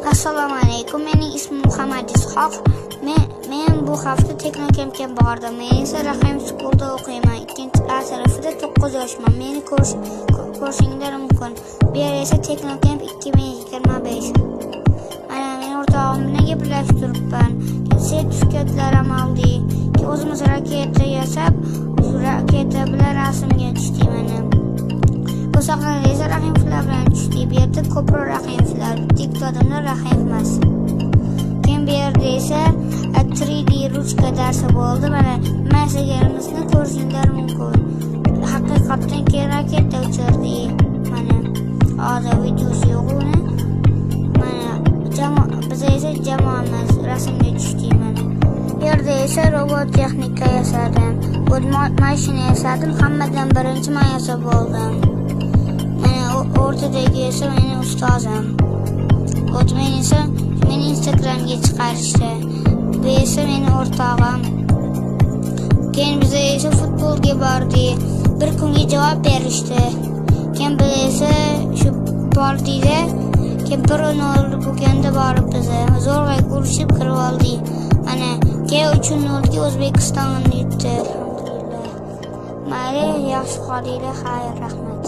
Assalomu alaykum. Mening ismim Muhammad Ishoq. Men bu hafta Teknokampga bordim. Men esa Rahim Schoolda o'qiyman. 2 A sinfida, 9 yoshman. Meni ko'rishinglar mumkin. Bu yer esa Teknokamp 2025. Mana men o'rtog'im bilan gaplashib turibman. Sertifikatlar ham oldik. O'zimiz raketa yasab, raketa bilan rasmga tushdik mana. Bu sahnada esa Rahimovlar bilan tushdik. Bu yerda ko'proq Rahimovlar, bitta ikkita odamlar Rahimov emas. Keyin bu yerda esa 3D ruchka darsi bo'ldi. Mana masalarimizni ko'rishinglar mumkin. Haqiqatdan keyin raketa uchirdik. Mana hozir videosi yo'q uni. Mana jamoa, biz esa jamoamiz rasmga tushdik mana. Bu yerda esa robot texnika yasadim. Bu mashina yasadim. Hammadan birinchi men yasab oldim. Mana o'rtadagi esa mening ustozim. Вот men esa meni Instagramga chiqarishdi. Bu esa meni o'rtog'im. Keyin biz esa futbolga bordik. Bir kunga javob berishdi. Keyin biz esa shu bordikda, keyin 1-0 bo'lganda borib biz zo'rg'a urushib kirib oldik. Mana keyin 3-0 ga O'zbekiston yutdi, alhamdulillah. Mayli, yaxshi qolinglar, xayr, rahmat.